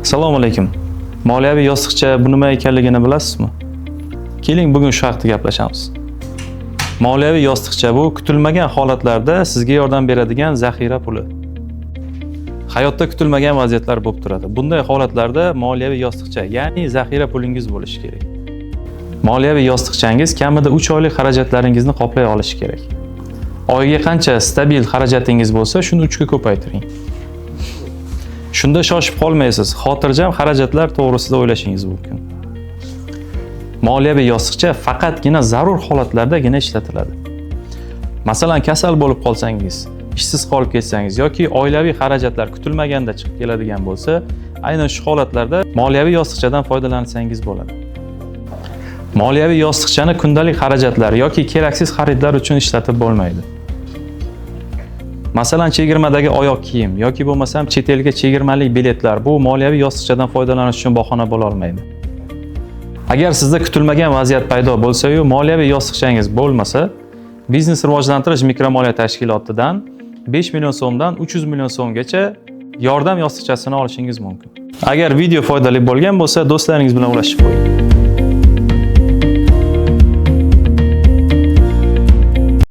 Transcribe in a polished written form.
Assalomu alaykum. Moliyaviy yostiqcha bu nima ekanligini bilasizmi? Keling, bugun shu haqda gaplashamiz. Moliyaviy yostiqcha bu kutilmagan holatlarda sizga yordam beradigan zaxira puli. Hayotda kutilmagan vaziyatlar bo'lib turadi. Bunday holatlarda moliyaviy yostiqcha, ya'ni zaxira pulingiz bo'lishi kerak. Moliyaviy yostiqchangiz kamida 3 oylik xarajatlaringizni qoplay olishi kerak. Oyiga qancha stabil xarajatingiz bo'lsa, shuni 3 ga ko'paytiring. Shunda shoshib qolmaysiz, xotirjam xarajatlar to'g'risida o'ylashingiz mumkin. Moliyaviy yostiqcha faqatgina zarur holatlardagina ishlatiladi. Masalan, kasal bo'lib qolsangiz, ishsiz qolib ketsangiz yoki oilaviy xarajatlar kutilmaganda chiqib keladigan bo'lsa, aynan shu holatlarda moliyaviy yostiqchadan foydalansangiz bo'ladi. Moliyaviy yostiqchani kundalik xarajatlar yoki keraksiz xaridlar uchun ishlatib bo'lmaydi. Masalan, chegirmadagi oyoq kiyim yoki bo'lmasam chet elga chegirmalik biletlar bu moliyaviy yostiqchadan foydalanish uchun bahona bo'la olmaydi. Agar sizda kutilmagan vaziyat paydo bo'lsa-yu, moliyaviy yostiqchangiz bo'lmasa, Biznes rivojlantirish mikromoliya tashkilotidan 5 million so'mdan 300 million so'mgacha yordam yostiqchasini olishingiz mumkin. Agar video foydali bo'lgan bo'lsa, do'stlaringiz bilan ulashib qo'ying.